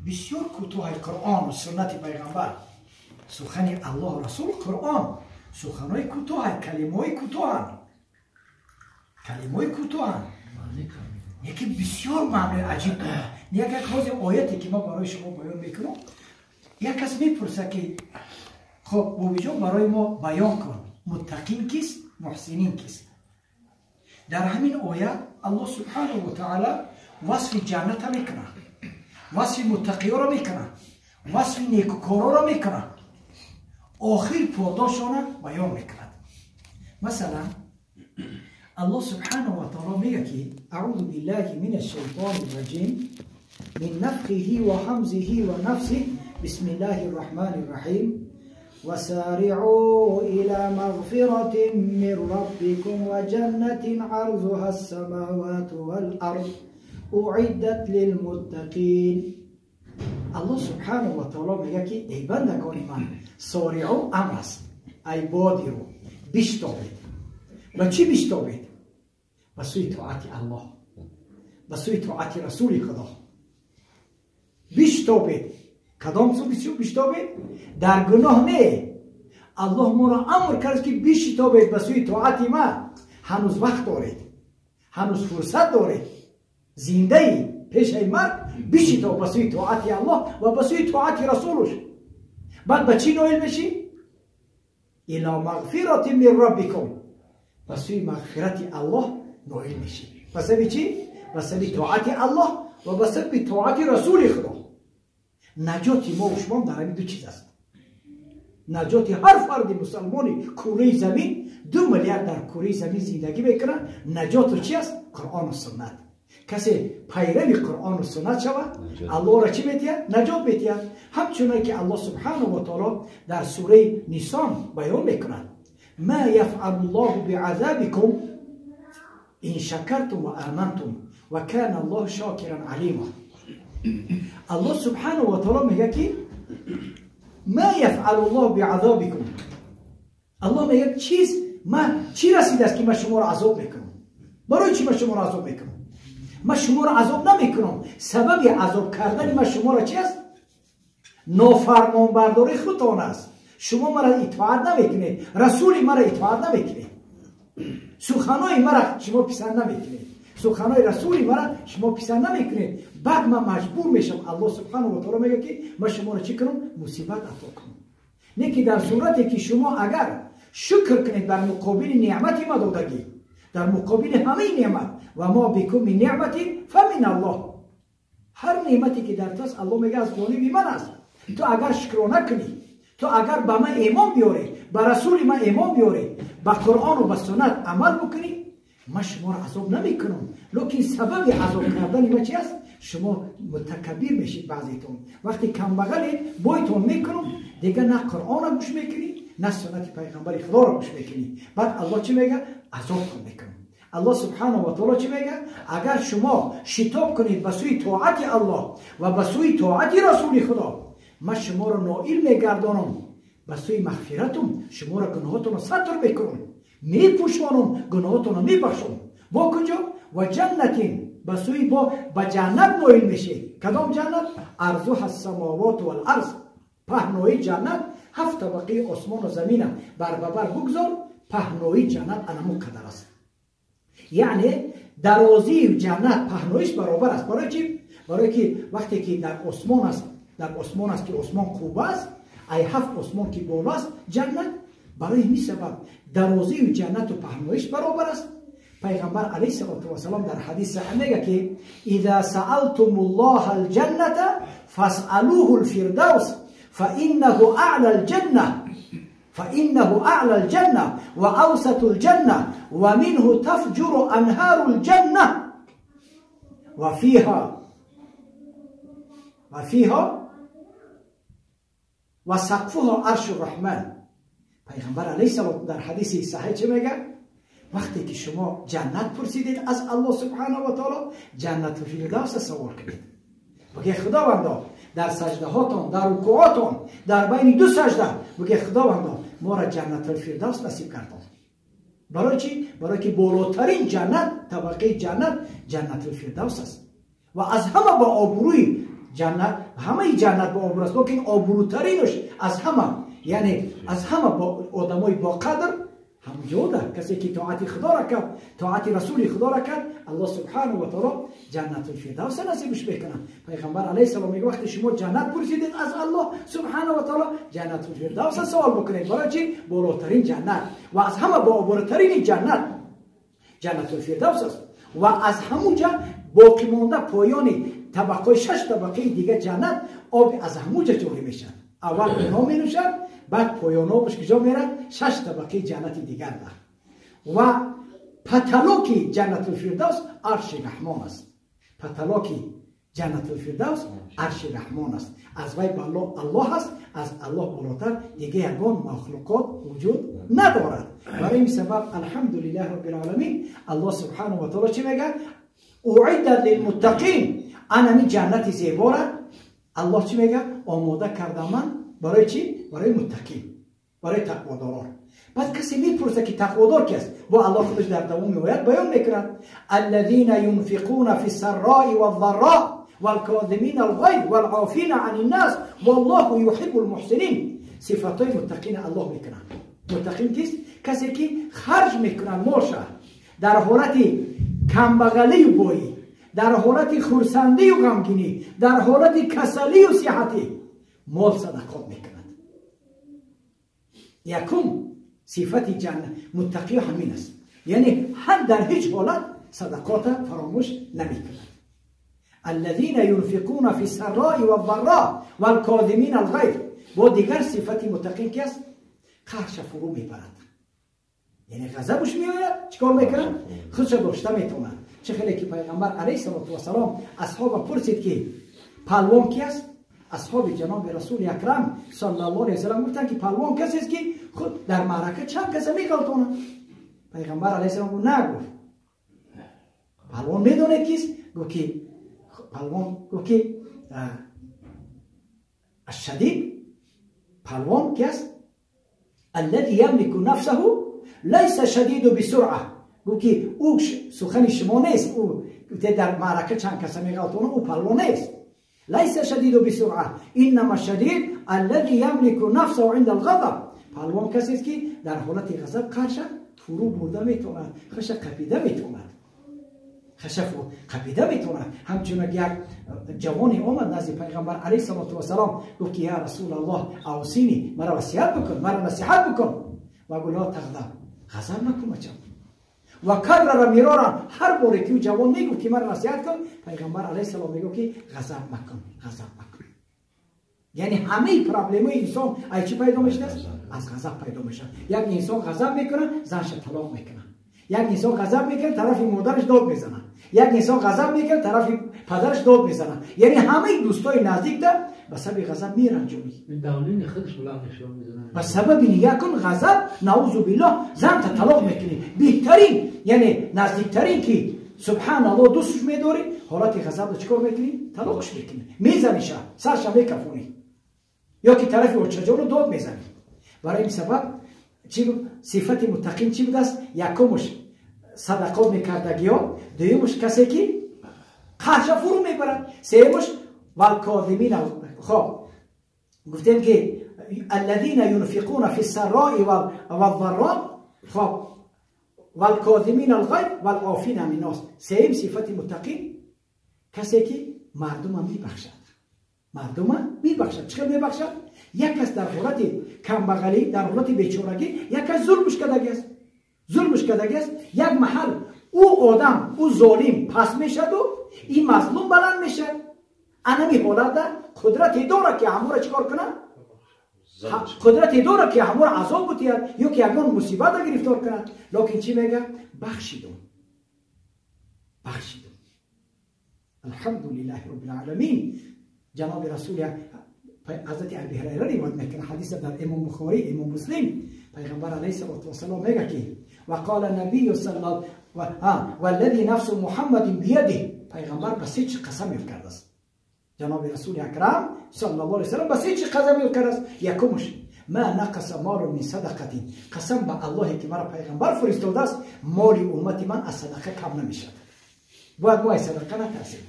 Бисёр кӯтоҳи Қуръон ва суннати пайғамбар, сухани Аллоҳ, Расул, Қуръон суханҳои кӯтоҳ, калимаҳои кӯтоҳанд, калимаҳои кӯтоҳанд, яке бисёр маънои аҷиб дорад. Як як ҳозир ояте ки ман барои шумо баён мекунам, як кас мепурсад ки хоб, бобиҷон, барои мо баён кун, муттақин кист, муҳсинин кист? Дар ҳамин оят Аллоҳ субҳанаҳу ва таъала васфи ҷанната мекунад, васфи муттақиёро мекунад, васфи некукороро мекунад, охир подошона баён мекунад. Масалан, Аллоҳ субҳанаҳу ва таъала мегӯяд ки аъузу биллаҳи мина шайтони раҷим, мин нафхиҳи ва ҳамзиҳи ва нафсиҳ, бисмиллаҳи рраҳмани рраҳим, وسارعوا إلى مغفرة من ربكم وجنة عرضها السماوات والأرض أعدت للمتقين. الله سبحانه وتعالى میگه که ای بندگان من، سارعوا امر است، ای بادروا، بشتابید. و چی بشتابید؟ به سوی طاعت الله، به سوی طاعت رسول خدا بشتابید. کدام سو بشتابید؟ در گناه نه. الله ما را امر کرد که بشتابید به سوی طاعت ما. هنوز وقت دارید، هنوز فرصت دارید، زنده ای، پیش ای مرگ بشتاب به سوی طاعت الله و به سوی طاعت رسولش. بعد به چی نایل میشی؟ الی مغفرة من ربکم، به سوی مغفرت الله نایل میشی. به سبب چی؟ به سبب طاعت الله و به سبب طاعت رسول خدا. نجات ما و شما در همین دو چیز است. نجات هر فرد مسلمانی کره زمین، 2 میلیارد در کره زمین زندگی میکنن، نجات چی است؟ قرآن و سنت. کسی پیرو قرآن و سنت شود، الله را چی میتید؟ نجات میتید. همچنان که الله سبحانه و تعالی در سوره نیسان بیان میکند، ما یفعل الله بعذابکم ان شکرتم و آمنتم و کان الله شاکرا علیما. الله سبحانه و تعالی میگه که ما یفعل الله بعذابکم، الله میگه چیز ما چی رسیده است که من شما را عذاب میکنم؟ برای چی من شما را عذاب میکنم؟ من شما را عذاب نمیکنم. سبب عذاب کردن من شما را چی است؟ نافرمانبرداری خودتان است. شما مرا اطاعت نمیکنید، رسول مرا اطاعت نمیکنید، سخنای مرا شما پسند نمیکنید، سخنای رسول مرا شما پسند نمیکنید. بعد من مجبور میشم، الله سبحانه و تعالی میگه که من شما را چی کنم؟ مصیبت عطا کنم. نه که در صورتی که شما اگر شکر کنید بر مقابل نعمتی ما دادگی، در مقابل همه نعمت، و ما بكم من نعمت فمن الله، هر نعمتی که در توست الله میگه از جانب من است. تو اگر شکرانه کنی، تو اگر به من ایمان بیاری، به رسول من ایمان بیاری، به قرآن و به سنت عمل بکنی، من شما را عذاب نمیکنم. لیکن سبب عذاب کردن ما چی است؟ شما متکبر میشید. بعضیتون وقتی کم بغلید بایتون میکنم، دیگه نه قرآن را گوش میکنی، نه سنت پیغمبر خدا را گوش میکنی. بعد الله چی میگه؟ عذابتون میکنم. الله سبحانه و تعالی چی میگه؟ اگر شما شتاب کنید به سوی طاعت الله و به سوی طاعت رسول خدا، من شما را نائل میگردانم به سوی مغفرتم، شما را گناهاتون را ستر میکنم، میپوشانم، گناهاتون را میبخشم. با کجا؟ و جنتین، به سوی با به جنت نائل میشید. کدام جنت؟ ارضها السماوات والارض، پهنای جنت 7 طبقه آسمان و زمین بر بر بگذار، پهنای جنت انمو قدر است. یعنی درازی جنت پهنایش برابر است. برای چی؟ برای که وقتی که در آسمان است، در آسمان است که آسمان خوب است، ای 7 آسمان که بالا است جنت، برای همین سبب درازی جنت و پهنایش برابر است. پیغمبر علیه الصلاة والسلام در حدیث صحیح میگه که اذا سألتم الله الجنة فاسألوه الفردوس فإنه أعلى الجنة، فإنه أعلى الجنة وأوسط الجنة ومنه تفجر أنهار الجنة وفيها وسقفها عرش الرحمن. پیغمبر علیه السلام در حدیث صحیح چه میگه؟ وقتی که شما جنت پرسیدید از الله سبحانه و تعالی، جنت فردوس سوال کنید. بگه خداوندا در سجده هاتون، در رکوعاتون، در بین دو سجده بگه خداوندا ما را جنت الفردوس نصیب کردن. برای چی؟ برای که بالاترین جنت، طبقه جنت، جنت الفردوس است و از همه با آبروی ҷаннат, ҳамаи ҷаннат бо обрӯ аст, лекин обрӯтаринаш аз ҳама, яъне аз ҳама одамои боқадр ҳамҷода касе ки тоати худоро кард, тоати расули худоро кард, аллоҳ субҳанаҳу ва таоло ҷаннатулфирдавса насибаш мекунад. Пайғамбар алайҳи салом мегӯяд вақте шумо ҷаннат пурсидед аз аллоҳ субҳанаҳу ва таоло ҷаннатулфирдавса савол бикунед. Барои чи? Болотарин ҷаннат ва аз ҳама бообрӯтарини ҷаннат ҷаннатулфирдавс аст ва аз ҳамунҷа боқӣ монда поёни табақаи шаш табақаи дига ҷаннат об аз ҳамунҷа ҷорӣ мешавад. Аввал онҳо менӯшад, баъд поёнобаш куҷо мерад? Шаш табақаи ҷаннати дигар да. Ва паталоки ҷаннатулфирдавс арши раҳмон аст. Паталоки ҷаннатулфирдавс арши раҳмон аст. Аз вай бало аллоҳ аст, аз аллоҳ болотар дига ягон махлуқот вуҷуд надорад. Барои ин сабаб алҳамдулиллаҳи роббил оламин аллоҳ субҳанаҳу ва таоло чӣ мегӯяд? Уиддат лилмуттақин. Анами ҷаннати зебора аллоҳ чӣ мегӯяд? Омода кардам ман барои чӣ? Барои муттақин, барои тақводорон. Баъд касе мепурсад ки тақводор ки аст? Бо аллоҳ худаш дар давоми оят баён мекунад: аллазина юнфиқуна фи саррои валдарро валкозимина алғайз валофина ани ннас валлоҳу юҳиббу лмуҳсинин. Сифатҳои муттақина аллоҳ мекунад. Муттақин кист? Касе ки харҷ мекунад молша дар ҳолати камбағалию боӣ, дар ҳолати хурсандию ғамгинӣ, дар ҳолати касалию сиҳатӣ мол садақот мекунад. Якум сифати муттақиё ҳамин аст, яъне ҳар дар ҳеҷ ҳолат садақота фаромӯш намекунад. Аллазина юнфиқуна фи саррои валдарро валкозимина алғайз. Бо дигар сифати муттақин ки аст? Қаҳрша фурӯ мебарад, яъне ғазабаш меояд, чӣ кор мекунад? Худша дошта метавонад. Чӣ хеле ки пайғамбар алайҳиссалоту вассалом асҳоба пурсид ки палвон ки аст? Асҳоби ҷаноби расули акрам саллаллоҳу алайҳи васаллам гуфтанд ки палвон касест ки худ дар маърака чанд каса меғалтонад. Пайғамбар алайҳиссалом гуфт на, гуфт палвон медонед кист? Гуфт ки палвон, гуфт ки ашшадид палвон ки аст? Аллази ямлику нафсаҳу лайса шадиду бисуръа. Гуфт ки ӯ сухани шумо нест, ӯ дар маърака чанд каса меғалтонад, ӯ палвон нест. ليس شديد بسرعة إنما الشديد الذي يملك نفسه عند الغضب. پهلوان کسی است که در حالت غضب قرشه فرو برده میتواند، خش قپیده میتواند، خش قپیده میتواند. همچنین یک جوانی آمد نزد پیغمبر علیه الصلاة والسلام، گفت که یا رسول الله اوصینی، مرا وصیت بکن، مرا نصیحت بکن. و گفت لا تغضب، غضب نکن بچم. و کرر مرارا، هر باری که جوان میگفت که مرا نصیحت کن، پیغمبر علیه السلام میگفت که غضب مکن، غضب مکن. یعنی همه problem های انسان از چی پیدا میشه؟ از غضب پیدا میشه. یک انسان غضب میکنه، زنش طلاق میکنه. یک انسان غضب میکنه، طرف مادرش داد میزنه. یک انسان غضب میکنه، طرف پدرش داد میزنه. یعنی همه دوستای نزدیک ده به سبب غضب میرنجونی. به سبب نگاه کن غضب، نعوذ بالله، زن تا طلاق میکنی. بهترین یعنی نزدیکترین که سبحان الله دوستش میداری، حالت غضب رو چیکار میکنی؟ طلاقش میکنی، میزنیش، سرش میکفونی، یا که طرف اوچجان رو داد میزنی. برای این سبب چی صفت متقین چی بوده است؟ یکمش صدقات میکردگی ها، دویمش کسی که قهرش فرو میبرد، سیمش والکاظمین. خب گفتیم که الذين ينفقون في السراء والضراء، خب والکاظمین الغیظ والعافین عن الناس. سیم صفت متقین کسی که مردم میبخشد، مردم میبخشد. چه میبخشد؟ یک کس در حالت کمبغلی، در حالت بیچارگی، یک کس ظلمش کردگی است، ظلمش کردگی است، یک محل او آدم، او ظالم پس میشد و این مظلوم بلند میشه. انمی حالت در قدرت داره که همو را چیکار کنه؟ قدرت داره که همو را عذاب بتید یا که یگان مصیبت را گرفتار کنه. لکن چی میگه؟ بخشیدم، بخشیدم. الحمدلله رب العالمین. جناب رسول حضرت ابی هریره روایت میکنه، حدیث در امام بخاری، امام مسلم، پیغمبر علیه الصلاة والسلام میگه که وقال النبی صلی الله والذی نفس محمد بیده. پیغمبر به سه چی قسم یاد کرده است. جناب رسول اکرم صلی الله علیه وسلم به سه چی قسم یاد کرده است. یکمش ما نقص مال من صدقه، قسم به الله که مرا پیغمبر فرستاده است مال امت من از صدقه کم نمیشد. باید ما از صدقه نترسیم.